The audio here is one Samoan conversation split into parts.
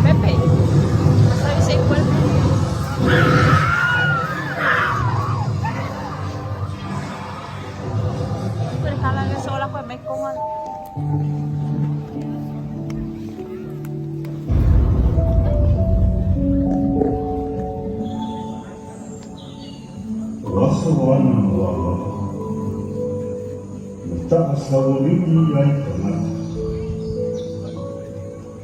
Pepe, sabe se cuál? O aso ana o aloha, na taa saualii ai tagata.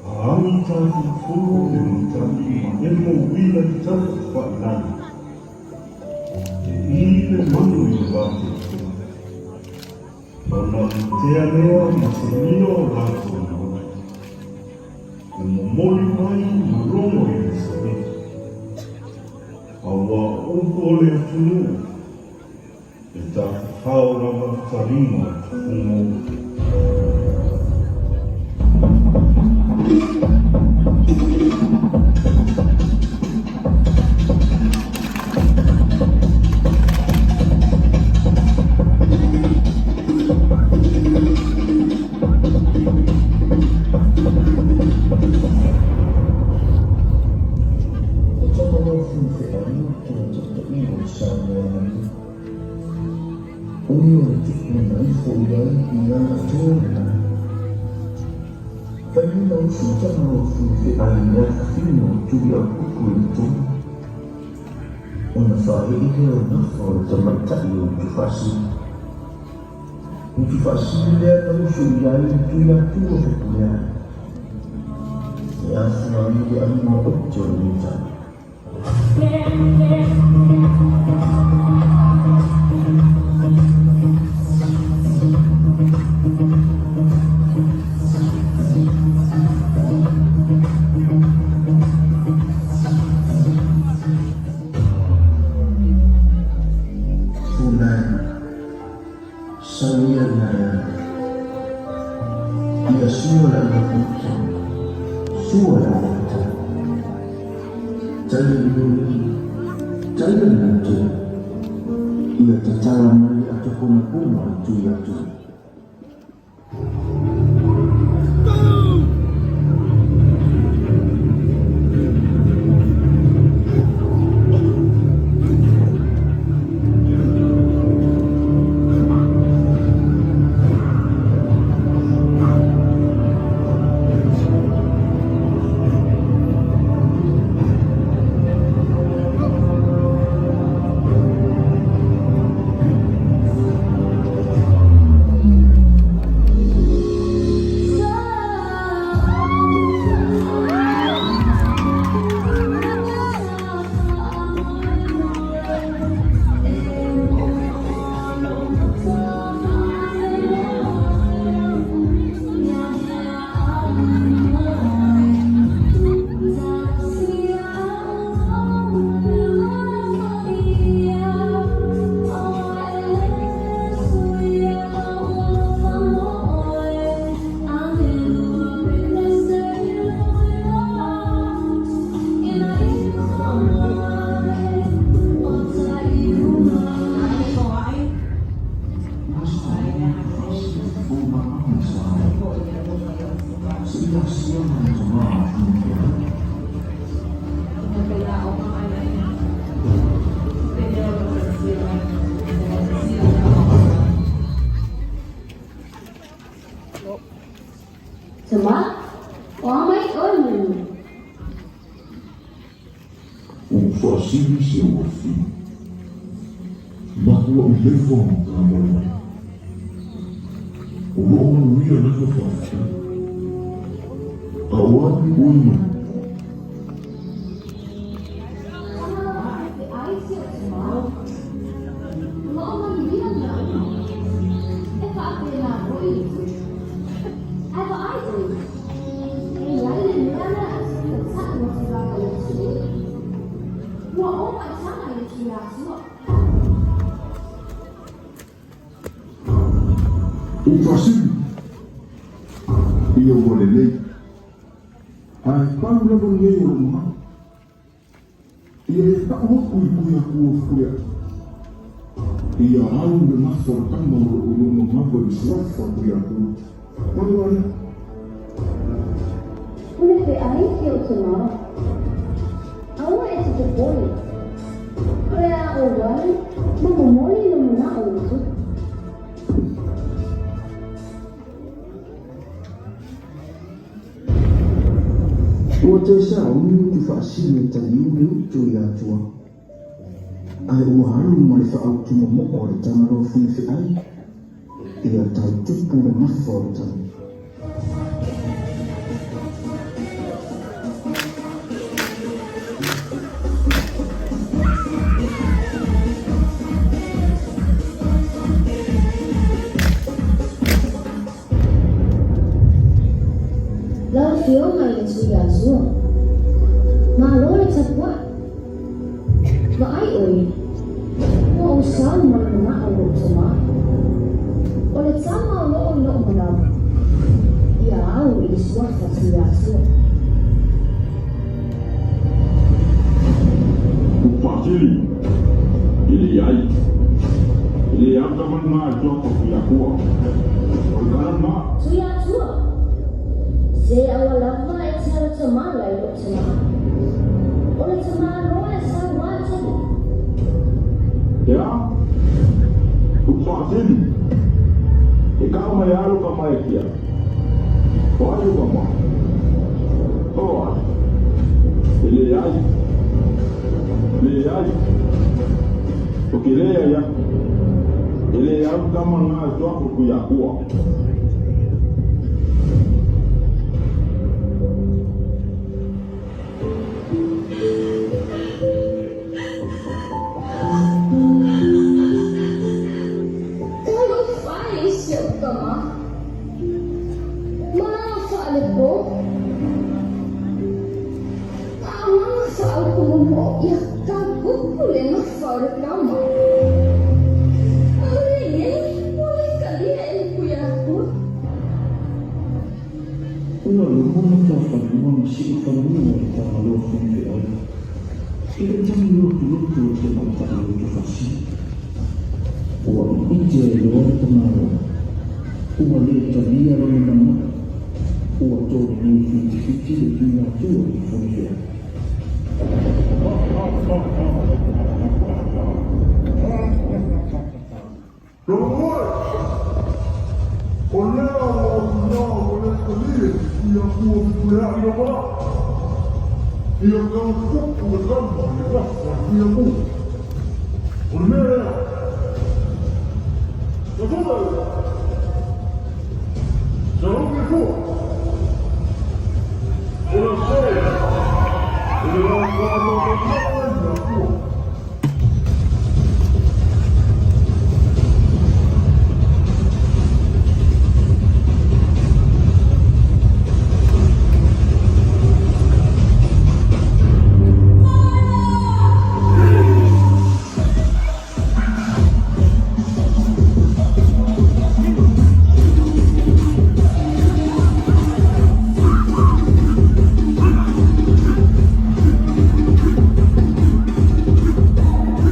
A agi taifulufulu le matagi ma emo uila i tafa failagi. E i le manu i le vateatea, ona lutea lea ma se lio o latou manatu, e momoli mai ma logo i le savili. Aua o upu o le atunuu, e tafafao lava taliga o tufuga. O Tama Lau Feaina tona taitaiga o Samoa nei. O ia o le tupu na ifo i ai i ana tōna. Whai mai usu tama o Feaina fafine o Tuiapuku i tonu. Ona whaheʻe lea o Nafa o le tamaitai o Utufaasili. Utufaasili lea na usu i ai le Tuiatua Fepuleai. E āwhina ai le aiga ote o lenei tau. Funai, sau ia i a ia. Ia sua la ia puta, sua la ia tau. Taia i ui, taia i atu. Ia tatala mai a tokona puna i tui atu. Tama? O amai oe manu. Ua faasili se uafi. Makuaʻi lefa ma ka malumalu. O loo manuia leva faafetai. A o a ni oe manu? O faasili, ia ua lelei. Ae pau lava lenei o lou manao. Ia e tau aku i Tuiatua Fepuleai. Ia au le gafa o le tama o lo o lona gafa i le suafa o Tuiatua. Pau a lea. O le feʻai ke o Tamara. Aua e te popole. O le a o wai ma momoli lo manaʻo i tupu. Ua toe sauni Utufaasili e taliu le utu i Atua, ae ua alu ma le faautu momoo a le Tagaloa Funefeai ia tau tupu le gafa o le tama. Lau Afioga i le Tuiatua, malo le tapuai. Vaai ʻoe, ua ou sau ma le manaʻo o lou tama. O le tama o loo i loʻu manawa, ia au i le suafa Tuiatua. Tufaasili, e leai. E le au tama lena i le suafa o Tuiatua. O le tala lena. Tuiatua, Se aua lava e te ala tamala i lou tama. O le tama loa e sau a tele. E a? Tufaasili, E kau mai a lo ka mai kia. O ai o tama? O ai? E leai. Leai. O ke leai aku. E le au tama lena i suafa o Tuiatua. Talofa e si a'u tama! Malaga faalepo, taulaga faautu momoo ia taupupu le gafa o le tama. A o lenei ua le talia e le Tuiatua. Ua logo matafanua ma siufanua le Tagaloa Fonoifeai i le tagi lotulotu o le tamaitai o Utufaasili. Ua ʻiʻiti ai loa le tamaloa, ua lē talia lona manaʻo, ua toleniu fitifiti le Tuiatua i le Fonoifeai. Lona oe! O lea ua ou ina ua le talia e Tuiatua Fepuleai lou manao. Ia tau tupu le tama i le gafa o le Tuiatua. O le mea lea, Safua e! Sauni fua! O le aso, o le a faamamamaa ai le Atua.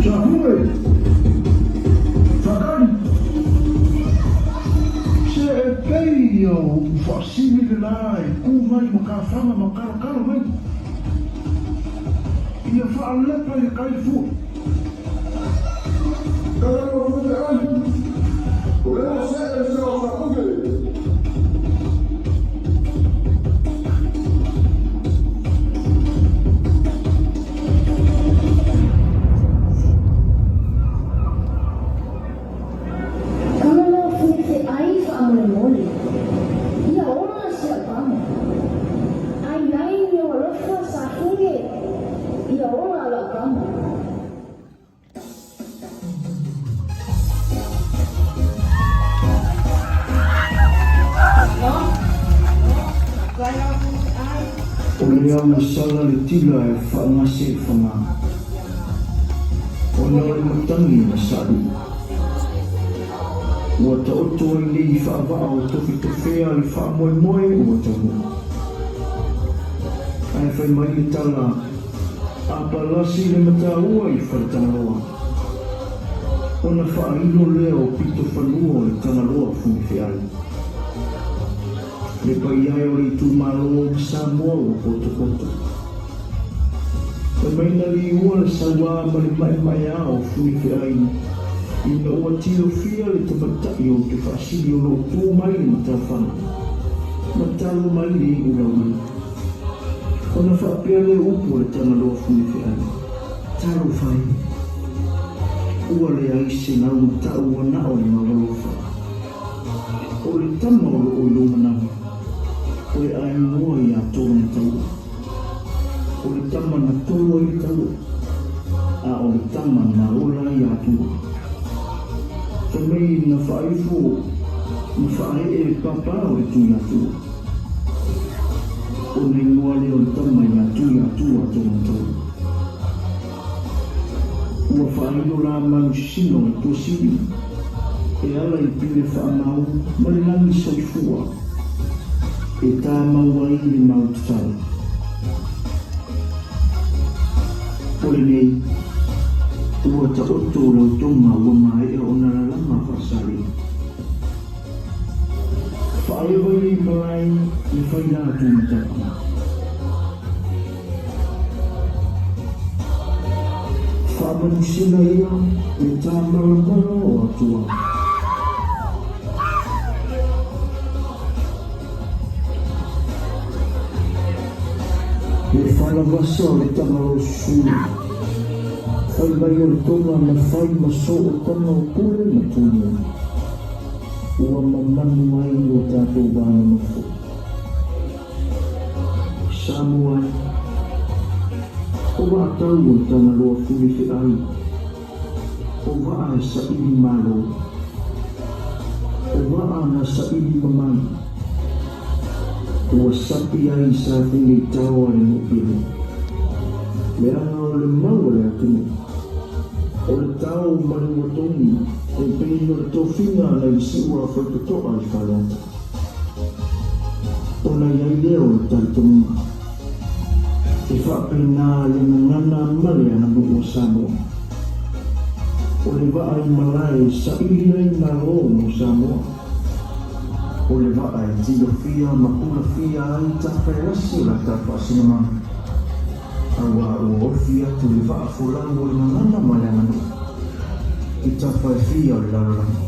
Safua e! Fakali! Se e pei ia o upu faasili le la e ku mai ma kafaga ma kalokalo mai. Ia faalepa ia kai le fua. Kalalo mo te ai. O lea se e se o sa uke. Tagaloa Fonoifeai faamolemole, ia ola si a'u tama. A i ai ni ou alofa sahele, ia ola la'u tama. O le agasala le tila e faagase i Faga, ona o le matagi na saluʻu. Ua taoto ai nei i faavaa o tofetofea le faamoemoe ua taunuu. Ae fai mai le tala. A palasi le mataua i Faletagaloa, ona faailo lea o pitofanua o le Tagaloa Funifeai. Le paia e o le itumalo ma Samoa ua potopoto. Fai mai na liua le sauā ma le maemaeā o Funifeai ina ua tilofia le tamaitai o Utufaasili o lo o tu mai le matafaga ma talo mai le iu laulii. Ona faapea lea o upu a le Tagaloa Funifeai, Talofa e! Ua leai se gau matau ua na o le gaualofa. O le tama o loo i lou manava, o le a igoa ia Tolomataua. O le tama na tolo ai le taua, a o le tama na ola ai Atua. Fai mai na faaifo ma faaee le papa o le Tuiatua. Ona igoa lea o le tama ia Tuiatua Tolomataua. Ua faailo la manusina o le Tuasivi e ala i pule faamau ma le lagi soifua e tāmau ai le mau tatalo. O lenei, ua taoto lau toga ua maea ona lalama faasalei. Faaewa ia i malae le faila atu mataupu. Faamanusina ia le tāmalamala o Atua. Le falavasa o le Tagalosusulu. Fai mai o le toga na fai ma sootaga o Pule ma Tumua. Ua mamanu ai lo tatou va nonofo. Samoa e, o vaa tau o le Tagaloa Fulifeai, o vaa e saili malo, o vaa na saili mamai, ua sapi ai i Safuleitao a le Nuupele, leaga o le mau a le atunuu, o le tao ma le uatogi e pei o le tofiga nai le siua faitotoa i Faleata. Ona i ai lea o le talitonuga, e faapena le gagana ma le aganuu a Samoa. O le vaa i malae e saili ai Malo mo Samoa. O le vaa e tilofia ma pulafia ai tafaelasi o lata faasinamana, aua ua ofi atu le vaa folau o le gagana ma le aganuu i tafaefia o le lalolagi.